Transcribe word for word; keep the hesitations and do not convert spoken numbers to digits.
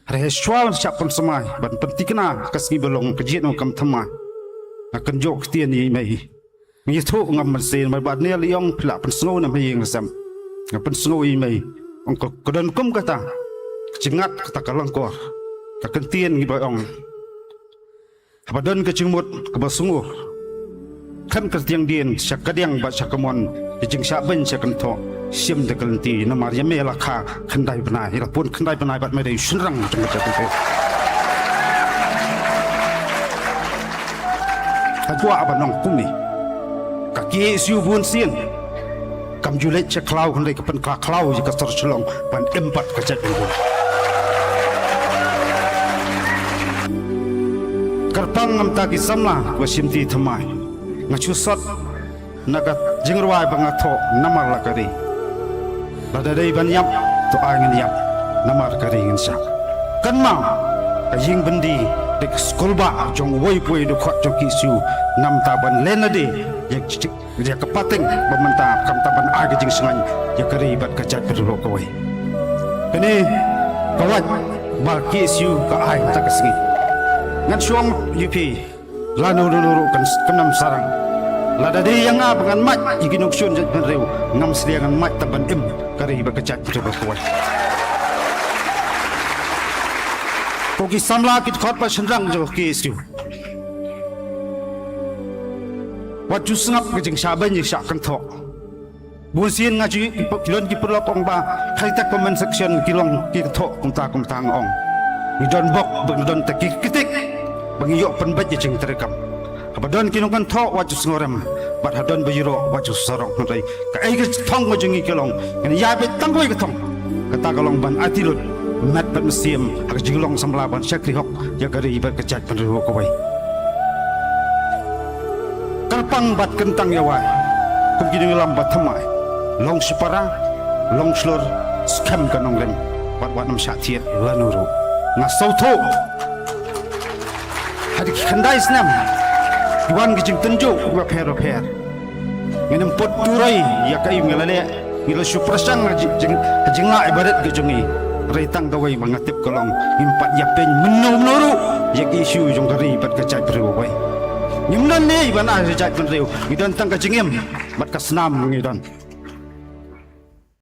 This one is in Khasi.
Hynrei ha shuwa shah pynsmai ban pyntikna ka sngi ba long ka jied ong kam thymmai. Nga kynjoh ktien ïa i mei. Ngi thuh ngam mynsiem, namar ba Daniel i ong phi la pynsngew na mei ïing sem. Nga pynsngew ïa i mei. Ong ka, ka don kum kata. Ka jingngad kata ka lyngkor. Ka kyntien ngi ba ong. Haba don ka jingmut kaba sngur. Khlem kyrtiang dien sha kadiang bad sha kamon. Ka jingshah beiñ sha kynthoh. Shim da ka lynti namar ïa me la kha khyndai bnai. Ïa la pun khyndai bnai bad me dei u shynrang jong ka jaitbynriew. Ka kwah ban ong kumne. Ka K S U bun sien. Kam ju leit sha khlaw hynrei ka pynkhlad khlaw ïa ka sor Shillong ban im pat ka jaitbynriew. Kyrpang ngam ta ki samla ba shim ti thymmai. Nga shu sot na ka jingrwai ba nga thoh namar la ka ri. Lada dei ban ïap to ai ngin ïap namar ka ri ngin shah. Kynmaw ka ïing byndi dei ka skulbah jong uwei pa uwei u dkhot jong K S U. Ngam ta ban len lade ïa ka pateng ba mynta kam ta ban ai ka jingsngewbha ïa ka ri bad ka jaitbynriew kawei. Kane ka wait ba K S U ka ai mynta ka sngi. Ngan shu ong ïa phi lano lano ruh kan, kan ym sarang. Lada dei ïa nga ba ngan mad ïa ki nongshun jaitbynriew ngam sdang ngan mad tang ban im ka ri bad ka jaitbynriew kawei. Ko ki samla ki dkhot bad shynrang jong K S U. Wat ju sngap ka jingshah beiñ jingshah kynthoh. Bun sien nga ju ki don ki paralok ong ba khai tak comment section ki long ki kynthoh kumta kumta nga ong. Ngi don bok ba ngi don ta ki kritik ba ngi ïoh pynbeit ïa jingtrei kam. Haba don ki nongkynthoh wat ju sngewrem bad ha don ba ïaroh wat ju sarong hynrei kaei ka thong ka jong ngi ka long ngin ïa beit tang kawei ka thong. Kata ka long ban aiti lut met bad mynsiem ha ka jinglong samla ban shakri hok ïa ka ri bad ka jaitbynriew kawei. Kyrpang bad kyntang ïa wai kum ki nongïalam ba thymmai. Long shipara, long shlur, skhem ka nongrim bad wat nym shah thied lano ruh. Nga sngewthuh ha ki khyndai snem ki wan ki jingtynjuh bapher bapher. Ngin ym put turoi ïa kaei ngi la leh. Ngi la shu pyrshang ha jing, jing, ha jinglah barit ka jong ngi. Hynrei tang kawei ba nga tip ka long ngim pat ïa pyn mynno mynno ruh ïa ka issue jong ka ri bad ka jaitbynriew kawei. Ngim don lei ban ai ka jaitbynriew, ngi don tang ka jingim bad ka snam ngi don.